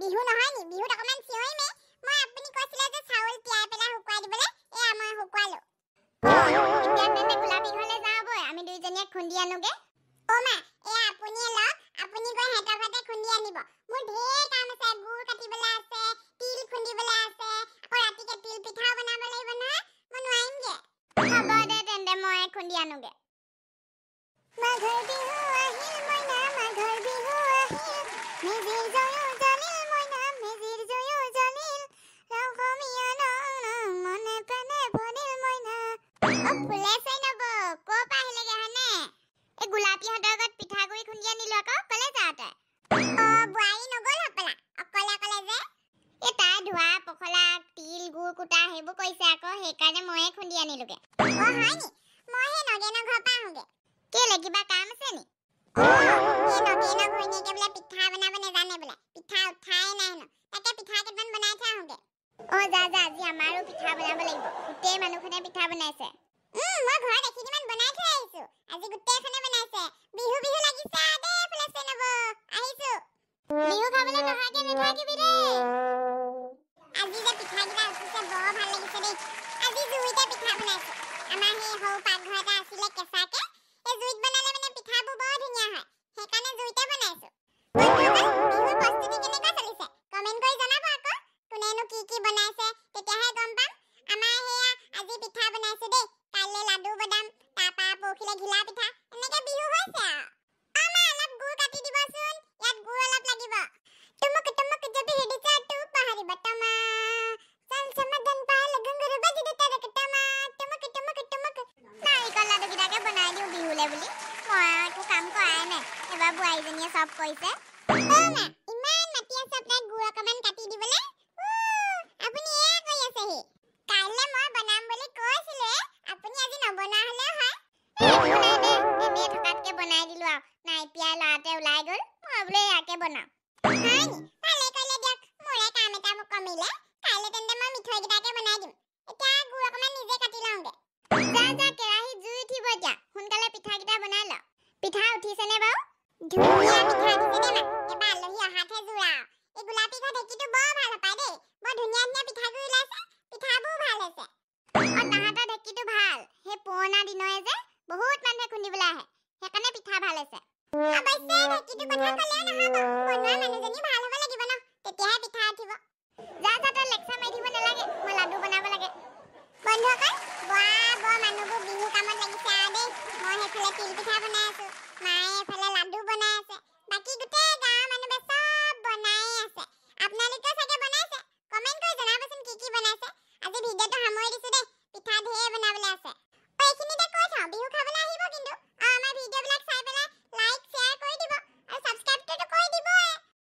বিহু নহয় নি? বিহুত অকণমান চিঞৰিমেই। মই আপুনি কৈছিলে যে চাউল তিয়াই পেলাই শুকুৱাই দিবলৈ, এয়া মই শুকুৱালো। এতিয়া তেন্তে গোলাপী ঘৰলৈ যাওঁ বৈ, আমি দুইজনীয়ে খুন্দি আনোগে। অ মা, এয়া আপুনিয়ে লওক, আপুনি গৈ সিহঁতৰ ঘৰতে খুন্দি আনিব। মোৰ ঢেৰ কাম আছে, গুৰ কাটিবলৈ আছে, তিল খুন্দিবলৈ আছে, আকৌ ৰাতিকে তিল পিঠাও বনাব লাগিব নহয়, মই নোৱাৰিমগে। হ'ব দে তেন্তে, মই খুন্দি আনোগে। মাঘৰ বিহু আহিল মইনা, মাঘৰ বিহু আহিল, মেজিৰ জয়ো জ্বলিল মইনা, মেজিৰ জয়ো জ্বলিল, ৰসমীয়া ৰং ৰং মনে প্ৰাণে ভৰিল মইনা। অ ফুলেশ্বৰী নবৌ, ক'ৰ পৰা আহিলেগে হয়নে? এই গোলাপীহঁতৰ ঘৰত পিঠাগুড়ি খুন্দি আনিলো আকৌ, কলে যাওঁ তই? অ বোৱাৰী নগ'ল হ'বলা, অকলে অকলে যে। এই তাই ধোৱা পখলা তিল গুৰ কুটা সেইবোৰ কৰিছে আকৌ, সেইকাৰণে ময়ে খুন্দি আনিলোগে। অ হয় নি? মই সেই নগেনৰ ঘৰৰ পৰা আহোঁগে। কেলে, কিবা কাম আছে নি? অ এই নগেনৰ ঘৈণীয়েকে বোলে পিঠা বনাব নাজানে বোলে, পিঠা উঠাই নাই হেনো, তাকে পিঠা কেইটামান বনাই থৈ আহোঁগে। অ যা যা, আজি আমাৰো পিঠা বনাব লাগিব, গোটেই মানুহখনে পিঠা বনাইছে। মই ঘৰত এখিনিমান বনাই থৈ আহিছো, আজি গোটেইখনে বনাইছে। বিহু বিহু লাগিছে দেই ফুলেশ্বৰী নবৌ, আহিছো। বিহু খাবলৈ নহাকে নাথাকিবি দেই। আজি যে পিঠাকেইটা উঠিছে বৰ ভাল লাগিছে দেই। আজি জুইতে পিঠা বনাইছো। আমাৰ সেই সৰু পাকঘৰ এটা আছিলে কেঁচাকে, এই জুইত বনালে মানে পিঠাবোৰ বৰ ধুনীয়া হয়, সেইকাৰণে জুইতে বনাইছো। বন্ধুসকল, বিহুৰ প্ৰস্তুতি কেনেকুৱা চলিছে কমেণ্ট কৰি জনাব আকৌ, কোনেনো কি কি বনাইছে, তেতিয়াহে গম পাম। আমাৰ সেয়া আজি পিঠা বনাইছো দেই, কাইলৈ লাডু বনাম, তাৰপৰা পৰহিলৈ ঘিলা পিঠা, এনেকে বিহু হৈছে আৰু। অ মা, অলপ গুৰ কাটি দিবচোন, ইয়াত গুৰ অলপ লাগিব। টুমুক টুমুক জবি হিডি চাটু পাহাৰি বটমা, চল চমদন পাল ঘুঙুৰ বাজি তৰক টমা, টুমুক টুমুক টুমুক। নাৰিকল লাডুকেইটাকে বনাই দিওঁ বিহুলে বুলি, মই একো কাম কৰাই নাই, এবাৰ বোৱাৰীজনীয়ে চব কৰিছে। অ মা, ইমান মাতি আছে আপোনাক গুৰ অকণমান কাটি দিবলৈ, আপুনি এয়া কৰি আছেহি। কাইলৈ মই বনাম বুলি কৈছিলোৱে, আপুনি আজি নবনোৱা হ'লেও হয়। একো নাই দে, এনেই থকাতকে বনাই দিলো আৰু। নাইপিয়াই ল'ৰাটোৱে ওলাই গ'ল, মই বোলো ইয়াকে বনাওঁ। হয় নি? ভালেই কৰিলে দিয়ক, মোৰে কাম এটা কমিলে। কাইলৈ তেন্তে মই মিঠৈকেইটাকে বনাই দিম। এতিয়া গুৰ অকণমান নিজে কাটি লওঁগে। যা যা, কেৰাহীত জুই উঠিব এতিয়া, সোনকালে পিঠাকেইটা বনাই ল। পিঠা উঠিছেনে বাৰু? ধুনীয়া পিঠা উঠিছে দেই মা, এবাৰ আলহী অহাতহে জোৰা আৰু। এই গোলাপী ঘৰ ঢেঁকীটো বৰ ভাল হপায় দেই, বৰ ধুনীয়া ধুনীয়া পিঠাগুড়ি ওলাইছে, পিঠাবোৰ ভাল হৈছে। অ তাহাঁতৰ ঢেঁকীটো ভাল, সেই পুৰণা দিনৰে যে বহুত মানুহে খুন্দিবলৈ আহে, সেইকাৰণে পিঠা ভাল হৈছে। অৱশ্যে ঢেঁকীটোৰ কথা ক'লেও নহ'ব, বনোৱা মানুহজনী ভাল হ'ব লাগিব ন, তেতিয়াহে পিঠা উঠিব। যা যা, তই লেকচাৰ মাৰি থাকিব নালাগে, মই লাডু বনাব লাগে। বন্ধুসকল,